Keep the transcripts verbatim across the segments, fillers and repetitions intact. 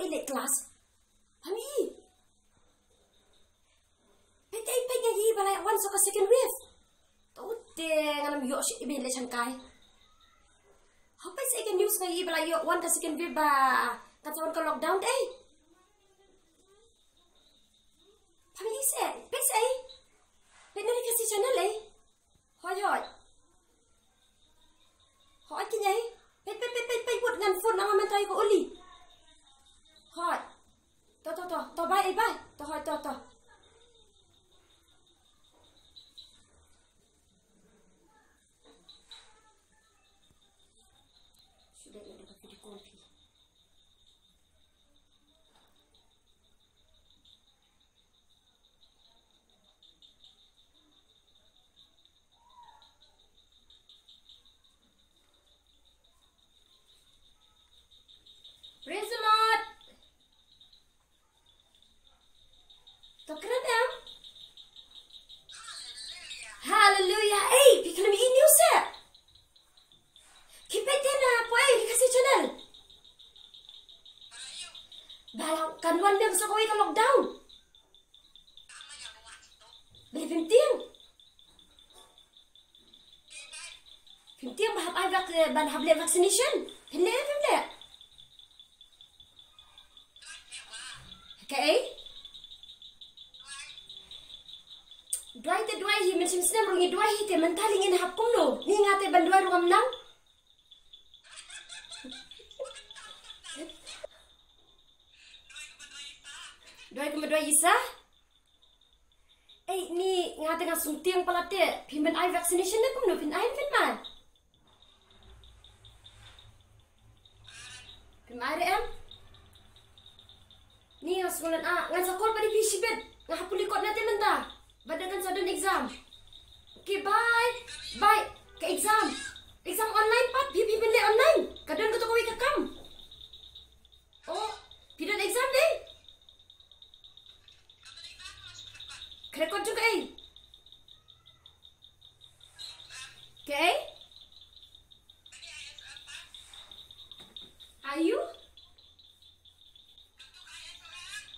Late class. Hami. Peit, peit, peit, ngi ba la wan sa ka second wave. To te nga lam ïoh shi iben le shangkai. Hapei sa ka news ngi ba la ïoh wan ka second wave ba ka sa wan ka lockdown te. Peit se, peit se. Peit na ka si channel eh. Hoi, hoi. Hoi, ki nyai. Peit, peit, peit, peit, peit, wut ngan phone nang mynta ïa ka Oli. Hoi. To, to, to, to, bye, eh, bye. To, hoi, to, to. Shu dei na ka video call phi. Praise the Lord. To kren em? Hallelujah. Ei, phi kren i news eh? Ki peit te na poi ri ka si channel. Ba la kan wan dem sa kawei ka lockdown. Beli pyntieng. Pyntieng ba hap ai vak, eh, ban hap leh vaccination. Pynleh, pynleh. Kaei? Duwai te duwai hi, mynshem snem ruh ngi duwai hi te, mynta lei ngin hap kumno? Ni nga te ban duwai ruh ngam nang. Duwai kumba duwai Isa? Ei, ni nga te nga sngewtieng palat te. Phin ban ai vaccination ne kumno, phin ai phin mai? Phin mai re em? Ni nga sngewlan ah, ngan sa call pat ïa phi shibit. Nga hap pule kot na te mynta. Bad da kan sa don exam. Okay, bye. Bye. Ka exam. Exam online pat, phi phi pynleh online. Ka don kato kawei ka kam. Oh, phi don exam dei? Ka record jong kaei? Kaei? Are you?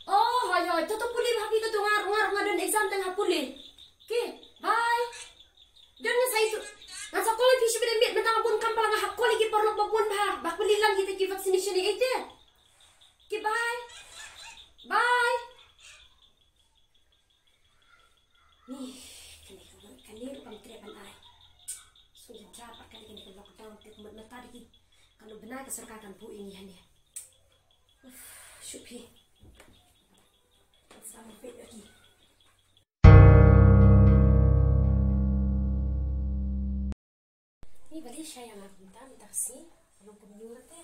Oh, hoi, hoi. To, to pule bha phi, to, to nga, nga, nga don exam tang ha pule. Okay, bye. Don nga sa itu. Nga sa call phi shibit, mynta nga bun kam palat, nga hap call ïa ki paralok ba bun bha. Ba pule lang kita ki vaccination ïa ite. Okay, bye. Bye. Ni, kane ka, kane ruh kam treh ban ai. Sngewthuh pat kane, kane ka lockdown te, ka mut mynta dei ki, ka mut bnai ka sorkar kan buh ïa ngi hangne. Uff, shuh phi. Sa ma peit ïa ki. Ni balei sha ïa nga kumta mynta ka sngi, long kumno te.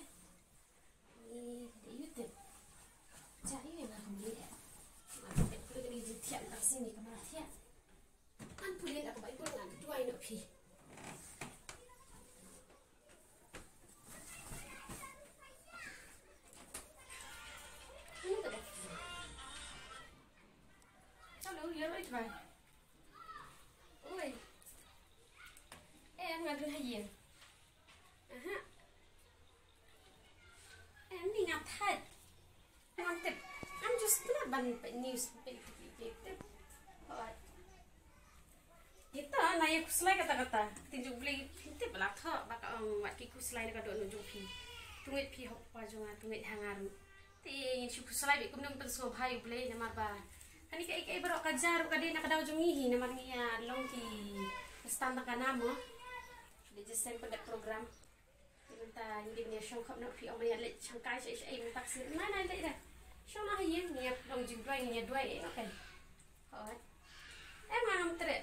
Ni dei ïa u tip. Sha ïa nga kumne. Ma peit pule kane ka jingthiah mynta ka sngi, ni ka mara thiah. Ngan pule na ka Baibl, ngan duwai noh phi. Hello, ïaroh ïa trai. Oi. Em, nga don ha ïing. Aha. Em, ni nga thait. Ngam tip. Ngam just klet ban peit news, peit, peit, peit, peit. Hooid. Ito, nga ïa khuslai katta katta. Ktien jong U Blei, phin tip ba la thoh ba ka ong, wat ki khuslai na ka dohnud jong phi. To ngeit phi ha u Kpa jong nga, to ngeit ha nga ruh. Te ngin shu khuslai beit kumno, ngin pynsngewbha ïa U Blei namar ba kane kaei kaei baroh ka jia ruh ka dei na ka daw jong ngi hi, namar ngi ïa long ki khristan tang ka nam mo. Dei just shem pyndep program. Te mynta ngi dei ban ïa shong khop noh, phi ong ban ïa leit shangkai shaei shaei mynta ka sngi. Nai nai leit re. Shong noh ha ïing, ngi ïa long jingduwai, ngi ïa duwai eh, okay. Hooid. Em, ngam treh.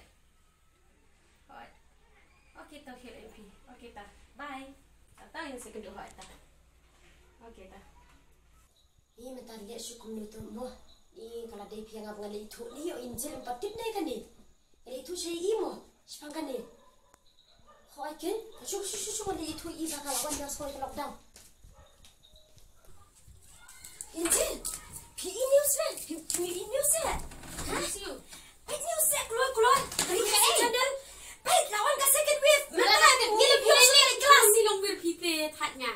Hooid. Okay, to khie leit phi. Okay, ta. Bye. Ta, ta, ngin sa ïakynduh hooid, ta. Okay, ta. Ni mynta leh shuh kumno to mo. Ni ka la dei phi ïa nga ba ngan leit ithuh. Ni ïoh Angel em pat tip ne kane. Ngan leit ithuh sha i mo. Shaphang kane. Hooid ken. Shu, shu, shu, shu, ngan leit ithuh i ba ka la wan ïa skul ka lockdown. Angel, phi i news re? Phi, phi i news re? Ha? News you. Peit news re, kloi, kloi. Peit ka channel. Peit, la wan ka second wave. Mynta ngi la phi ïoh sha class. Ni long wir phi te thait nga.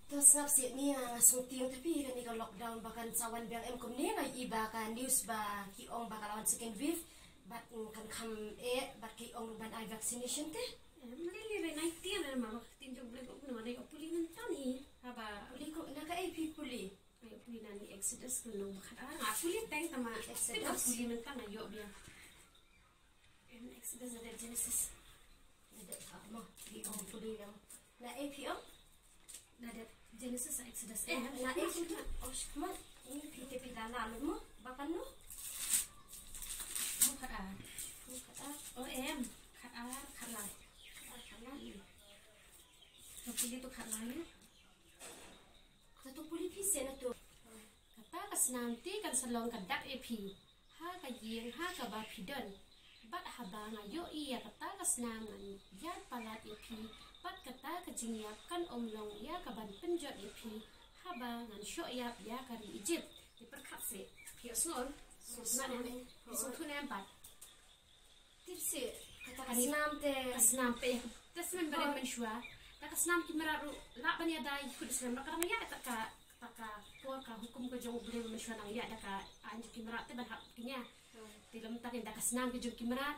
To sngap sih ni, nga sngewthuh. Ïa, tapi kane ka lockdown ba kan sa wan biang em kumne, nga ïohi ba ka news ba ki ong ba ka la wan second wave, bad, mm, kan kham eh, bad ki ong ruh ban ai vaccination te. Em, lili re nineteen re ma ba ka tin jong Blei ko kumno ne, pule mynta ni. Haba pule ko na ka A P pule. Ai pule na ni Exodus ko nong ba khat ar. Nga pule tang tama Exodus. Pule mynta nga ïoh biang. Em, Exodus, na dep Genesis. Na dep, ah, mo, phi ong pule ïa. Na A P ong? Na dep Genesis, Exodus. Eh, na A P ong? Oh, shit, mo. Ni phi te phi la la lu mo. Ba kan no? Mo khat ar. Mo khat ar. Oh, em. Khat ar, khat lai. Khat ar, khat lai. To pule to khat lai. Kata to pule phi seh na to. Kata ka snam te kan sa long ka dak ïa phi ha ka ïing ha kaba phi don. Bad haba nga ïohi ïa kata ka snam ngan ïaid palat ïa phi, bad kata ka jingïap kan ym long ïa kaban pynjot ïa phi haba ngan shoh ïap ïa ka ri Egypt. Te pyrkhat seh, phi ïohsngew? Sngewsih ne? Phi sngewthuh ne em pat? Tip seh, kata ka snam te. Ka snam te, te smen ba rit mynshuwa. Da ka snam ki mrad ruh lah ban ïada ïa ki khun Israel. Ka dang ïa da ka, da ka por ka hukum ka jong U Blei mynshuwa nang ïa da ka aiñ jong ki mrad te ban hap ki nia. Hmm. Te lem tang da ka snam ka jong ki mrad.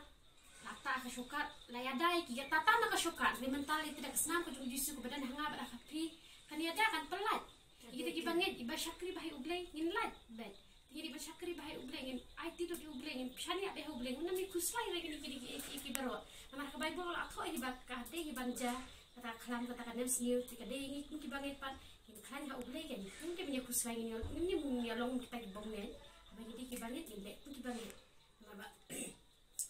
La ta ka shortcut, la ïada ïa ki, ïa ta ta na ka shortcut. Hynrei mynta lei te da ka snam ka jong U Jisu kaba don ha nga bad ha phi. Kan ïada, kan pyllait. Ïa kita kiba ngeit, iba shakri bha ïa U Blei, ngin lait beit. Te ïa kiba shakri bha ïa U Blei, ngin aiti lut ïa U Blei, ngin shaniah bha ïa U Blei, ngin ym ïakhuslai ïa kine ki, ki, ki, ki baroh. Namar ka Baibl la thoh hi ba ka dei hi ban jia, kata ka khlam, kata ka nemsniew, te ka dei ïa ngi kum kiba ngeit pat, ngin khlaiñ ha U Blei, ngin ym ïakhuslai, ngin ïa, ngin ïa, ngin ïalong kita kibym ngeit. Haba ngi dei kiba ngeit, ngin leh kum kiba ngeit. Namar ba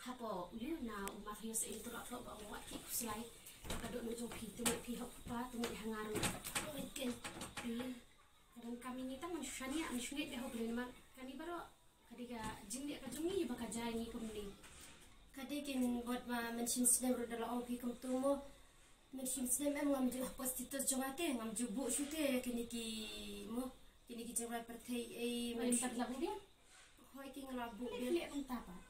hapoh u ïa na u Mathaios in to la thoh ba ong wat ki khuslai. Ka dohnud jong phi, to ngeit phi ha u Kpa, to ngeit ha nga ruh. Ngeit ken phi. Ka donkam ïa ngi tang ban shu shaniah, ban shu ngeit ïa U Blei namar kane baroh ka dei ka jingleh ka jong ngi ba ka jia ïa ngi kumne. Ka dei kin bud ba mynshem snem ruh da la ong phi kumto mo. Mynshem snem em ngam ju, hapoh status jong nga te ngam ju buh shuh te kine ki mo, kine ki jingrwai pyrthei ei. Hoi, mynta la buh biang? Hoi, ki nga la buh biang. Leh kumta pat.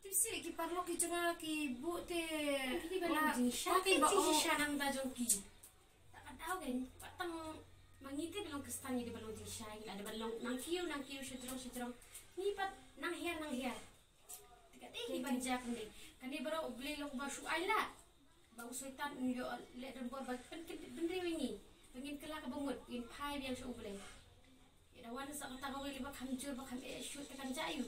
Tip seh ki paralok ki jong nga ki buh te. Ki ba long jingshisha, ki ba jingshisha nang da jong ki. Ta ka daw kein, pat tang ma ngi te ba long Khristan ngi dei ban long jingshisha, ngi la dei ban long nang kiew nang kiew, sha jrong sha jrong. Ngi pat nang hiar nang hiar. Te ka dei hi ban jia kumne. Kane baroh U Blei long ba shu ailad. Ba u Soitan un ïoh leh donbor ba pynkyndit bynriew ïa ngi. Ba ngin kylla kaba mut, ngin phai biang sha U Blei. Ïa da wan sa kata kawei ba kham jur ba kham eh shuh te kan jia aïu?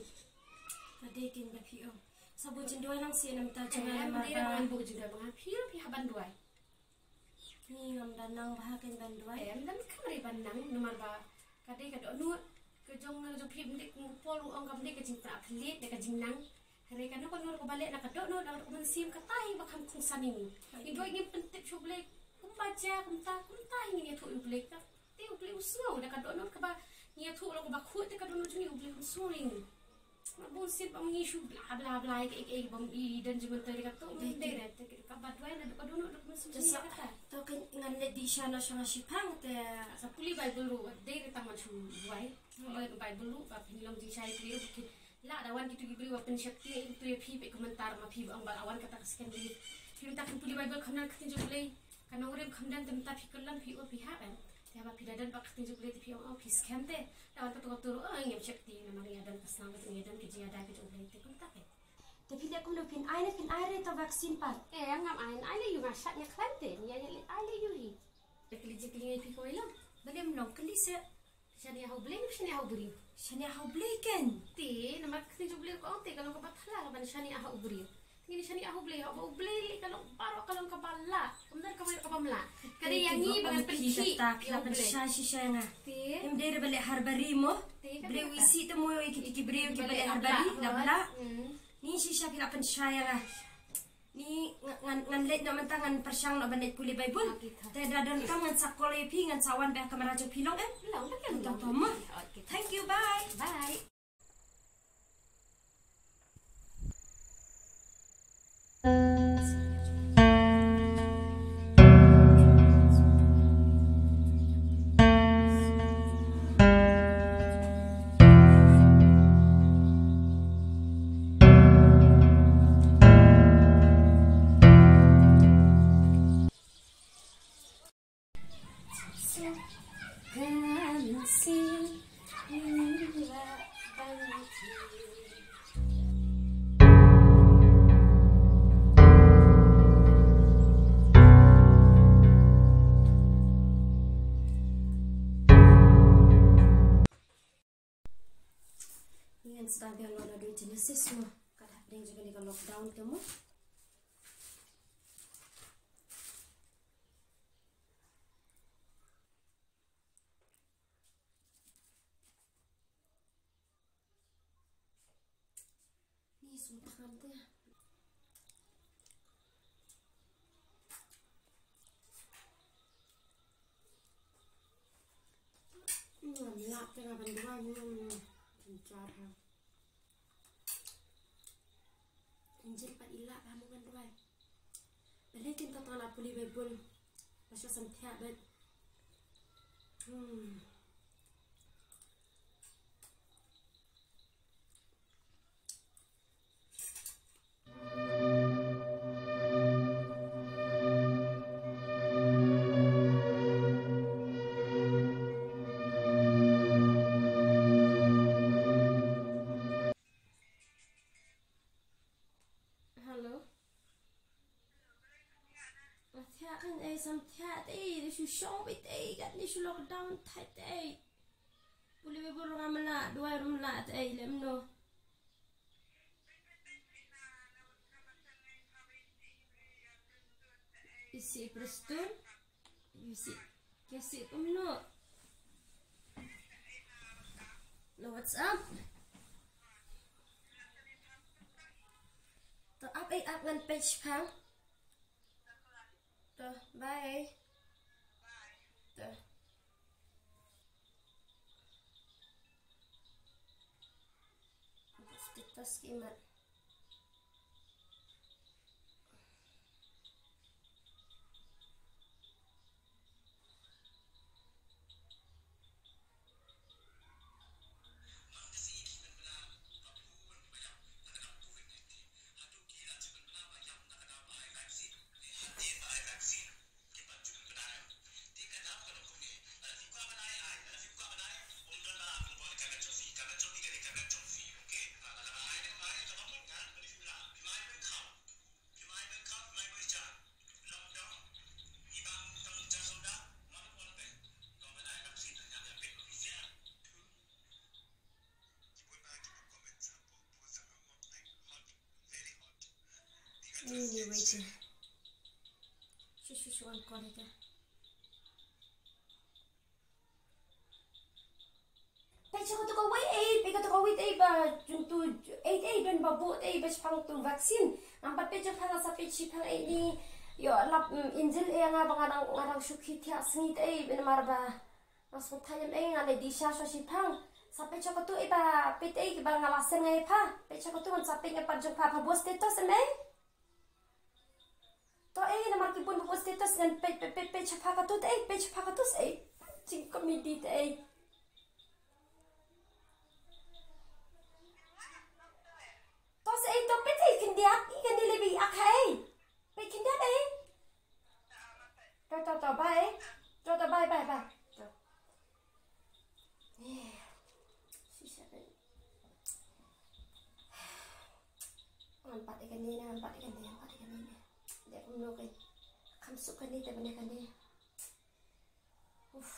Ka dei kein ba phi ong. Sa buh jingduwai lang seh namar ta jong nga. Em, namar dei ba ngan buh jingduwai ba nga phi, phi hap ban duwai. Ngi ngam da nang bha kein ban duwai. Em, dang kham re ban nang namar ba ka dei ka dohnud ka jong nga jong phi, ym dei kum u Paul u ong kam dei ka jingpynthikna, dei ka jingnang. Hynrei kano kano ruh kaba leh na ka dohnud, na ka mynsiem, kata hi ba kham kongsan ïa ngi. Ngi duwai ngim pyntip sha U Blei kumba jia kumta, kumta hi ngin ïathuh ïa U Blei. Te U Blei u sngew da ka dohnud kaba ngi ïathuh long kaba khuid, te ka dohnud jong ngi U Blei um sngew ïa ngi. Ma bun sien ba ngi shu bla bla bla ïa kaei kaei ba ngi don jingmyntoi, da kato ym dei re, te kaba duwai na ka dohnud da ka mynsiem jong ngi kata. To kein ngan leit dih sha noh sha nga shiphang te. Sa pule Baibl ruh dei re tang ban shu duwai. Pule Baibl ruh ba phin long jingshai pule ruh ba kin Lah da wan kito ki briew ba pynsheptieng ïa phi, peit kumta ma phi ba ong ba la wan kata ka second wave. Phi mynta phin pule Baibl, kham don ka ktien jong U Blei. Ka nongrim kham don, te mynta phi kyllon phi ïoh phi hap em. Te haba phi da don pat ka ktien jong U Blei te phi ong, oh, phi skhem te. Da wan kato kato ruh, oh, ngim sheptieng namar ngi don ka snam, ngi don ka jingïada ka jong U Blei te kumta peit. Te phi leh kumno, phin ai ne phin ai re ta vaccine pat? Eh, ngam ai, ai lei ïa u, nga shait nga khlaiñ te, ngi ai lei, ai lei ïa u hi. Te kylli jingkylli ïa phi kawei lang. Balei ym long, kylli seh. Shaniah ha U Blei ne shaniah ha u briew? Shaniah ha U Blei kein. Te namar ka ktien jong U Blei ka ong te ka long kaba thala kaban shaniah ha u briew. Te ngin shaniah ha U Blei, haba U Blei leh ka long baroh ka long kaba lah. Kam don kawei kaba ym lah. Ka dei ïa ngi ba ngan pynkhih ïa U Blei. Te ym dei re ba leh harbari mo. Te ka dei U Blei u isih te mo ïa kito ki briew kiba leh harbari, la blah. Ni shisha phi la pynshai ïa nga. Ni nga-, ngan, ngan leit noh mynta, ngan pyrshang noh ban leit pule Baibl. Te da don kam ngan sa call ïa phi, ngan sa wan bad ka kamra jong phi, long em? Long, long, long. Thank you, bye. Bye. Ngan sdang biang noh da dui Genesis mo. Kat hapdeng jong kane ka lockdown ka mo. Ni sum than te. Ngam lah te nga ban duwai, ngam, ngam, ngam. Jynjar ha. Angel pat i lah ba mo ngan duwai. Balei kim pat tang la pule Baibl. Ba shu samthiah bad. Hmm. Hello. Thiah kan ei, samthiah te ei, da shu shong beit ei, kat ni shu lockdown thait te ei. Pule Baibl ruh ngam lah, duwai ruh ngam lah te ei, lem no. Isi Prestone. Isi. Kasi kumno. No, what's up? To ap ei, ap ngan peit phang. To, bye. To. Status ki mat. Anyway, shu shu shu an call ita. Peit sha katu kawei ei, peit katu kawei ei ba jong tu ei ei don ba bun ei ba shaphang tu vaccine. Ngam pat peit jong pha, nga sa peit shaphang ei ni. Ïoh lap, mm, Angel ei nga ba nga dang, nga dang shu khie thiah sngi ei, namar ba nga sngewthuh ïa ei, nga leit di sha sha shaphang. Sa peit sha katu ei ba peit ei ba nga la send nga ïa pha. Peit sha katu ngan sa peit nga pat jong pha, pha buh status em ei. To ei, namar ki bun ba buh status ngan peit, peit, peit, peit sha pha katu te ei, peit sha pha katu te ei. Jing comedy te ei. To sa ei, to peit ei khyndiat, i khyndiat lei ba i ak ha ei. Peit khyndiat ei. To, to, to, bye. To, to, bye, bye, bye. To. Eh, shisha peit. Ngan pat ïa kane, ngan pat ïa kane, ngan pat ïa kane. Dei kumno kein. Kham suk kane te ban ïa kane. Uff.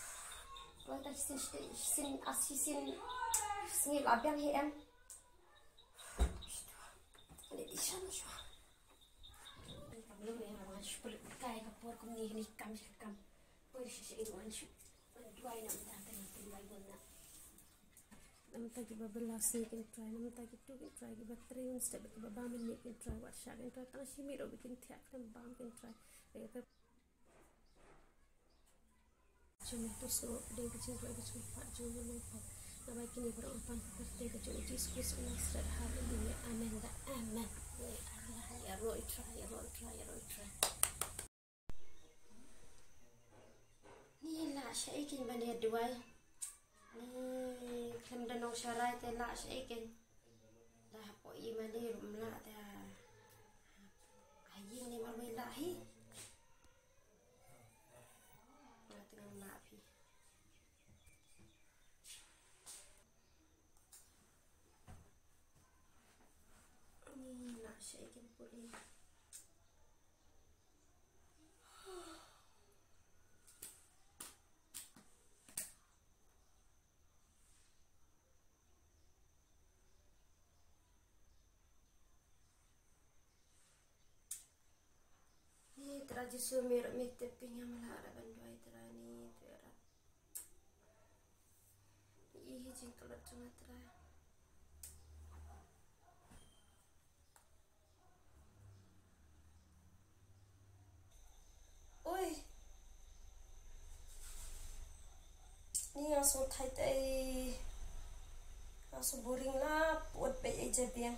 Duwai tang shisien, shisien, ah, shisien sngi la biang hi em. Kane dei sha ma shuwa. Kam long ïa nga ban shu pynlut kai ka por kumne, kane kam sha kam. Poi sha sha i ruh ngan shu. Ngan duwai na mynta, ngan pynduwai bun na. Na mynta kiba bylla sngi kin try, na mynta kitu kin try, kiba trei mynstep, kiba bam mynmiet kin try, wat shah kin try, tang shi miet ruh ba kin thiah khlem bam kin try. Jong me to sngewbha pdeng ka jingduwai ka jingpynpaw jong me Nongpop. Nga bai kine baroh nga pan ha ka kyrteng ka jong u Jisu Khrist u Nasaret. Haleluya. Amen da amen. Ïaroh ïaroh i trai, ïaroh i trai, ïaroh i trai. Ni lah shaei kein ban ïa duwai. Ni khlem da nongsharai te lah shaei kein. Da hapoh i mane ruh ym lah te. Ha ïing ne marwei lah hi. Nga te ngam lah phi. Ni Trai Jisu, me ruh me tip ki ngam lah ban duwai Trai, ni tu era. I hi jingkyllut jong nga Trai. Oi. Ni nga sngewthait ei. Nga sngewboring la put beit ei jabiang.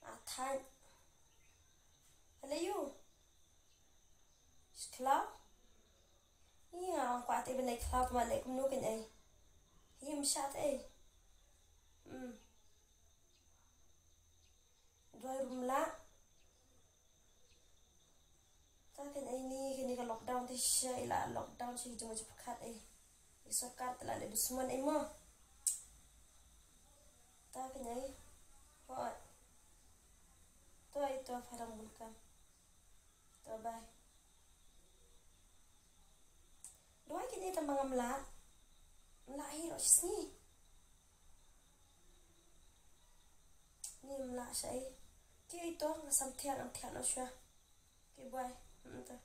A thait. Hello you. Shi khlaw. Ïa, kwah te ban leit khlaw, ma leit kumno kein ei. Ïa, ym shah te ei. Hmm. Duwai ruh ym lah. Ta kein ei ni, kein ni ka lockdown te sha, i la lockdown sha ki jong ka jingpyrkhat ei. I sorkar te la leh dusmon ei mo. Ta kein ei. Hooid. To ei to, pharang bun kam. To bye. Duwai kein ei tang ba ngam lah. Ym lah hi ruh shisngi. Ni ym lah sha ei. Ki ei to, nga sam thiah, ngam thiah noh shuwa. Ki bye. Hmm, to.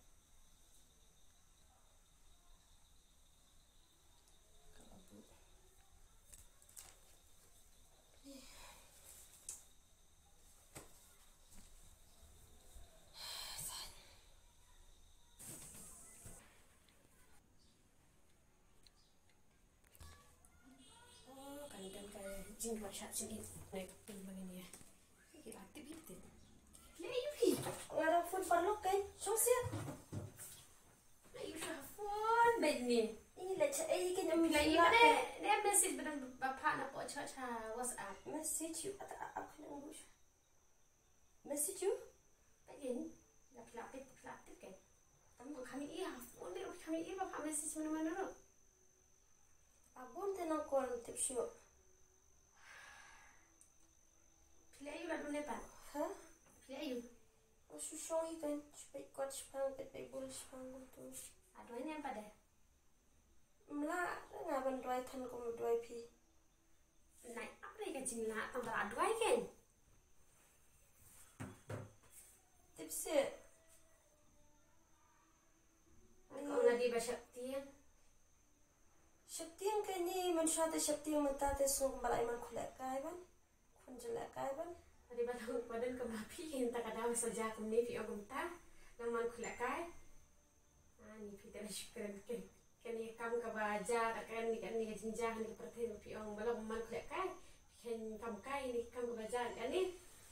Oh, kan don ka jingduwai shah jingit. Nai ka pin ba ngin ïa. Ki la tip, tip. Leh aïu phi? Nga dang phone paralok kein. Shong sha. Aïu sha phone bad ni. Ï, leh cha ei kein, ym leh ïa ne, ne message ba dang ba phah na poh cha cha WhatsApp. Message ïa ata ap kein, ym buh sha. Message ïa u? Peit kein, la phi la tip, phi la tip kein. Tam kham ïa, phone ne kham ïa ba phah message mano mano ruh. A bun te nang call tip shuh. Phi leh aïu la dun ne pat? Ha? Phi leh aïu? O shu shong hi kein, shu peit kot shipang, peit Baibl shipang kumtu. A duwai ne em pat de? Ym lah, nga ban duwai than kum duwai phi. Nai ap re ka jinglah tang ba la duwai kein. Tip seh. Ko nga di ba sheptieng. Sheptieng kein ni, mynshuwa te sheptieng, mynta te sngewbha ba la ïa man khuleh kai ban. Khun jylliew kai ban. Adi ba dang ba dang ka ba phi hin ta ka dang sa ja kumne phi ong kumta. Nang man khuleh kai. Ani phi te la shu kren kein. Kane ka kam kaba ja, kane, kane ka jingjia, kane ka pyrthei ba phi ong ba long man khuleh kai. Phi khein kam kai, kane ka kam kaba ja, kane.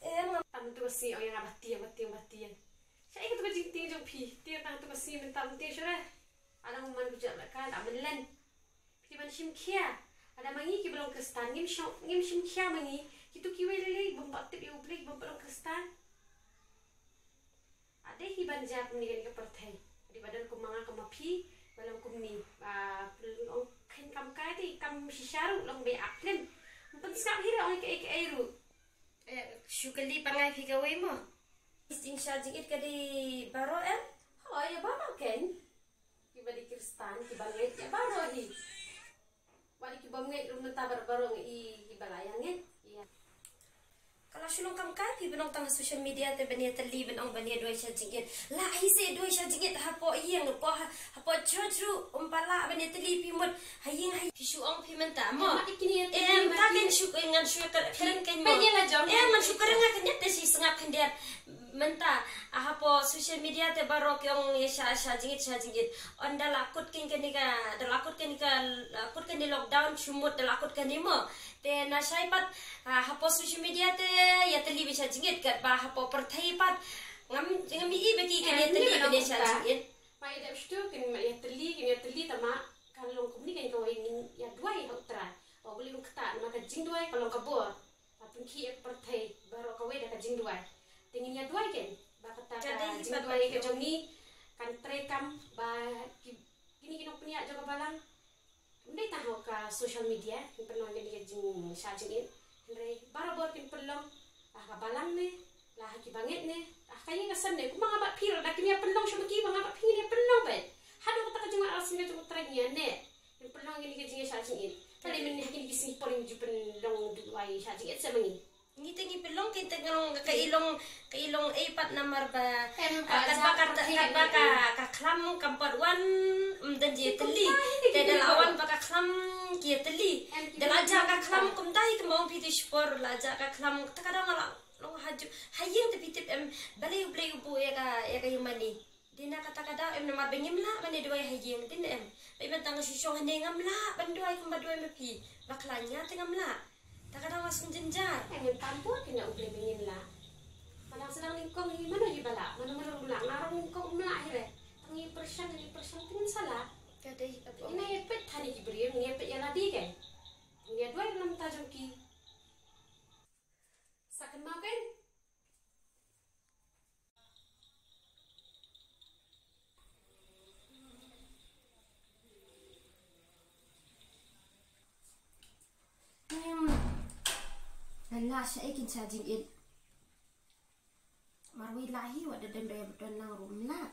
Em, nga tam tu ka sngi ong ïa nga ba tieng, ba tieng, ba tieng. Shaei katu ka jingtieng jong phi, tieng tang tu ka sngi mynta myntieng shuh re. Ada man khuleh kai, da mynlen. Phi ban shim khia. Ada ma ngi kiba long Khristan, ngim shong, ngim shim khia ma ngi. Kitu kiwei lei lei, bym pat tip ïa U Blei, bym pat long Khristan. Ade hi ban ja kumne kane ka pyrthei. Ade ba don kum ma nga kum ma phi, ba long kumne. Ba long khein kam kai te kam shisha ruh long be ak lem. Ym pynsngap hi ruh ong kaei kaei ruh. Eh, shu kylli pat ngai phi kawei mo. Jingshah jingit ka dei baroh em? Hooid, ïa baroh kein. Kiba dei Khristan, kiba ngeit, ïa baroh hi. Wat kiba ngeit ruh mynta baroh baroh ngi i kiba la ïa ngeit. Ïa. Ka la shu long kam kai phi ban ong tang ha social media te ban ïa tylli ban ong ban ïa duwai sha jingit. La hi se duwai sha jingit hapoh ïing ruh ko ha, hapoh church ruh ym pat lah ban ïa tylli phi mut ha ïing ha ïing. Phi shu ong phi mynta mo. Em, ta kan shu, eh, ngan shu ka, kren kan mo. Em, ngan shu kren nga kan ïa te shi sngap khyndiat. Mynta, ah, hapoh social media te baroh ki ong ïa sha, sha jingit, sha jingit. Ynda la kut kane ka, da la kut kane ka, la kut kane lockdown, shu mut da la kut kane mo. Te na shai pat, ah, hapoh social media te ïa tylli beit sha jingit, katba hapoh pyrthei pat. Ngam, ngam i ba ki kan ïa tylli beit sha jingit. Ma ïa dep shtu kin ma ïa tylli, kin ïa tylli tama ka long kumne kan kawei ngin ïa duwai ha U Trai. Ba U Blei un ktah, namar ka jingduwai ka long ka bor. Ba pynkhih ïa ka pyrthei baroh kawei da ka jingduwai. Te ngin ïa duwai kein ba kata ka jingduwai ka jong ngi kan trei kam ba ki, kine ki nongpynïaid jong ka balang. Ym dei tang ha ka social media kin pynlong kane ka jingshah jingit. Hynrei barabor kin pynlong ha ka balang ne La ha ki bangeit ne, ah, ka ïing ka sem ne, kumba nga bat phi ruh, da kin ïa pynlong sha ma ki, ba nga bat phi ngin ïa pynlong beit. Haduh kata ka jingwan arsien ka jong U Trai ngi ïa ne. Ngin pynlong kine ki jingïashah jingit. Balei mynne ha kine ki sngi por ngin ju pynlong duwai shah jingit sa ma ngi. Ngi te ngi pynlong, kin te ngi long ka i long, ka i long ei pat namar ba, em, ah, katba ka, katba ka, ka khlam kam pat wan, ym don jingïatylli. Te da la wan ba ka khlam ki ïatylli. Da la jah ka khlam kumta hi kumba ong phi te shipor, la jah ka khlam, ta ka dang la long ha ju, ha ïing te phi tip em, balei U Blei u buh ïa ka, ïa ka ïing mane. Dei na kata ka daw em, namar ba ngim lah ban ïa duwai ha ïing, dei na em. Ba i ban tang shu shong hangne ngam lah ban duwai kumba duwai ma phi. Ba khlaiñ ïa te ngam lah. Ta ka daw nga sngewjynjar. Em, ngim pam bor phi na U Blei ba ngin lah. Ba dang sdang nyngkong hi mano hi ba lah, mano mano ruh lah, nga ruh nyngkong ym lah hi re. Tang ngi pyrshang, ngi pyrshang te ngin sa lah. Ka dei ka bor. Ngin ïa peit than ïa ki briew, ngin ïa peit ïa lade kan. Ngin ïa duwai ruh na bynta jong ki. Sa kynmaw kan? Hmm. Ngan lah sha ei kin shah jingit. Marwei lah hi, wat da don dei ba don lang ruh ym lah.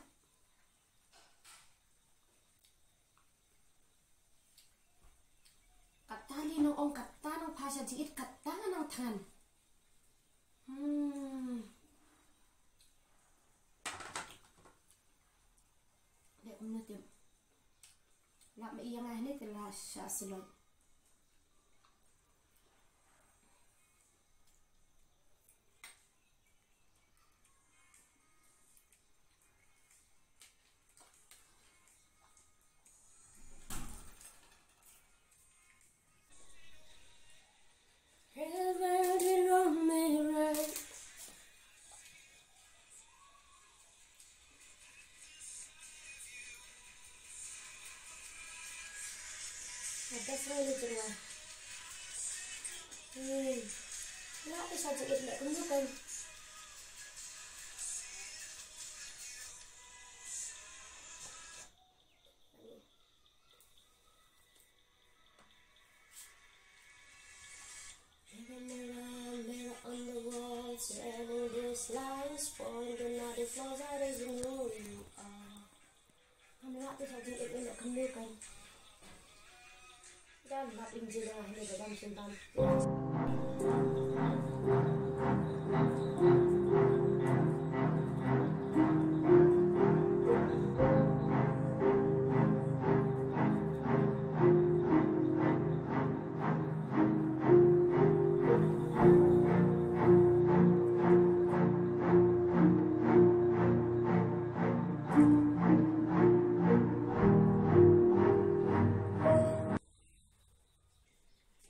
Kata lei nong ong kata nong pha shah jingit kata ngan nang thngan. Hmm. Dei kumno te. Lap ma ïa nga hangne te la shah slot. Mirror, mirror, mirror on the wall, surrounding these lines, point another closer as you know you are. Ngam lah te shah jingit, ngam lah kumno kan. Ngam lah, ym jia hangne ba dang sngewbha.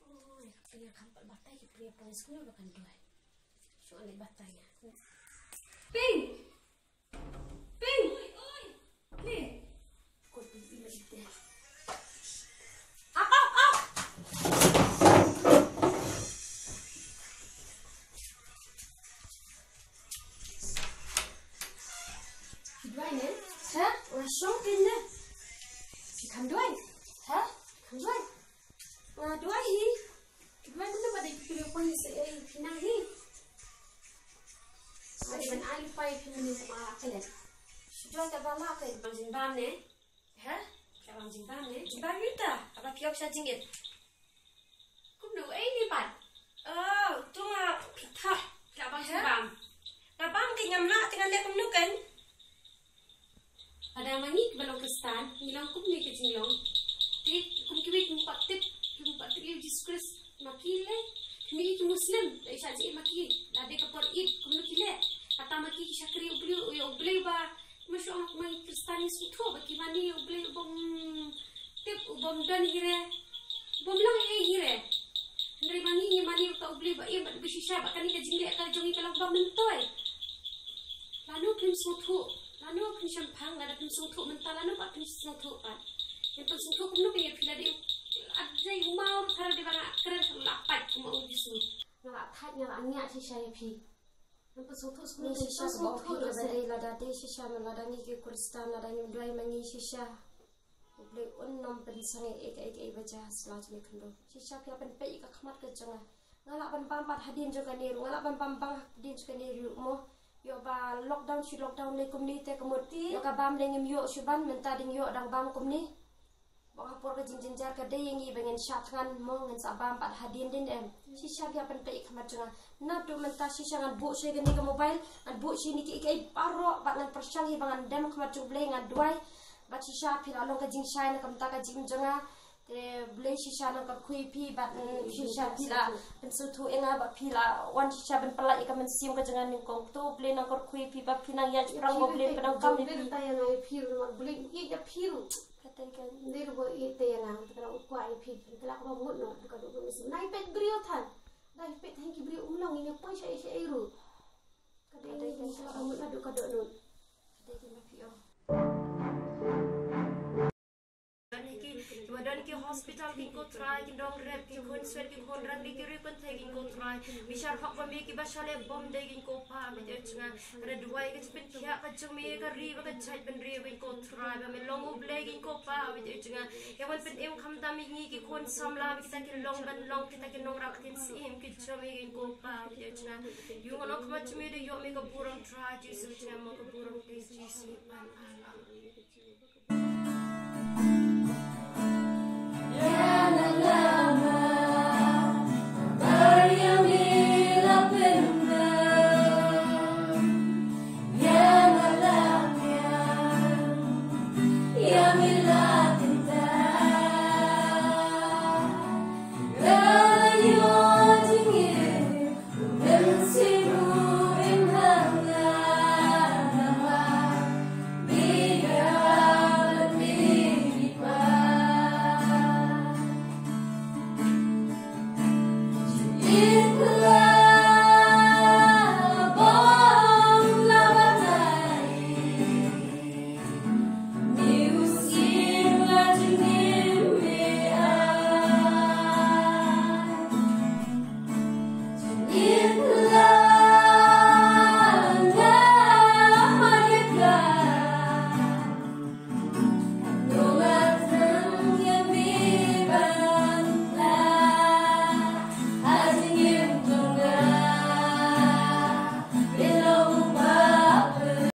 Oi, ka pria kham pat batai, ka pria poi skul ba kan duai. Shu leh batai ïa. Ping! Ping! Oi, oi! Ping! Kut ping ping lagi deh. Ap, ap, ap! Ki duai ne? Ha? Nga shong pin ne. Ki kham duai. Ha? Kham duai. Nga duai hi. Ki duai kumno ba dei ki duai poi sa ei phi nang hi. Ba dei ban ai pai phi mini ma ka le. Shi duai ka ba la ka. Bang jingbam ne? Ha? Ka bang jingbam ne? Jingbam ita. Aba phi ïoh sha jingit. Kumno ei ni pat? Oh, tu nga phi thap. Ka bang jingbam. Ka bang ki ngam lah te ngan leh kumno kan? Lada ma ngi kiba long Khristan, ngi long kumne ka jinglong. Te kum kiwei kim pat tip, kim pat tip ïa u Jisu Khrist. Ma ki lei, kim ïa ki Muslim, da i shah jingit ma ki, da dei ka por Eid, kumno ki leh. Kata ma ki ki shakri U Blei, ïa U Blei ba, ma shu ong ma ngi Khristan ngi sngewthuh ba ki mane ïa U Blei u bym tip, u bym don hi re, u bym long ei ei hi re. Hynrei ma ngi ngi mane ïa uta U Blei ba im bad ba shisha, ba kane ka jingleh ka jong ngi ka long ba myntoi. Lano phin sngewthuh, lano phin shemphang, lada phin sngewthuh mynta, lano pat phin sngewthuh pat. Ngan pynsngewthuh kumno phi ïa phi lade, lade u maw ruh tharai dei ba nga kren ka la pait kumba u Jisu. Nga la thait, nga la ngiah shisha ïa phi. Ngan pynsngewthuh kumno phi shisha kumba phi ïa ba dei lada dei shisha, ma lada ngi ki Khristan, lada ngim duwai ma ngi shisha. U Blei un nym pynsangeh ïa kaei kaei ba jia ha sla jong ngi khyndew. Shisha phi ïa pynpeit ïa ka khmat ka jong nga. Nga lah ban bam pat hadien jong kane ruh, nga lah ban bam bang hadien jong kane ruh mo. Ïoh ba lockdown shi lockdown lei kumne te ka mut. Ïoh ka bam lei ngim ïoh shu ban, mynta dang ïoh dang bam kumne. Ba ha por ka jingjynjar ka dei ïa ngi ba ngin shah thngan mo, ngin sa bam pat hadien dien em. Shisha phi hap ban peit khmat jong nga. Naduh mynta shisha ngan buh shi kane ka mobile, ngan buh shi ne kiei kiei baroh, bad ngan pyrshang hi ba ngan dem khmat jong U Blei, ngan duwai. Bad shisha phi la long ka jingshai na ka bynta ka jingim jong nga. Te Blei shisha nang kyrkhu ïa phi bad, mm, shisha phi la pynsngewthuh ïa nga bad phi la wan shisha ban pynlait ïa ka mynsiem ka jong nga nyngkong. To Blei nang kyrkhu ïa phi bad phi nang ïaid shaphrang bad Blei pyndonkam ïa phi. Te ïa nga ïa phi ruh, Blei ïeit ïa phi ruh. Kata ka. Dei ruh ba ïeit te ïa nga, te ka la u kwah ïa phi, te la ka ba mut noh, ka dei ka mynsiem. Nai peit briew than. Nai peit than ki briew um long ïa poi sha ei sha ei ruh. Ka dei ka la ka mut la du ka dei noh. Ka dei ka ma phi ong. Don ki, ki ba don ki hospital ki ko Trai, ki nongrep, ki khun swet, ki khun rang, ki riewkynthei ki ko Trai. Bishar hok ba me ki ba shaleh bom dei ki ko Pa, me te jnga. Ka da duwai ka jingpynkhiah ka jong me ka ri ba ka jait bynriew ki ko Trai. Ba me long U Blei ki ko Pa, me te jnga. Ïa wan pynim khamtam ïa ngi ki khun samla, kita ki long ban long, kita ki nongrep kin sim ki jong me ki ko Pa, me te jnga. Ïa ngan ong khmat jong me da ïoh me ka burom Trai Jisu jnga mo ka burom te Jisu. Amen.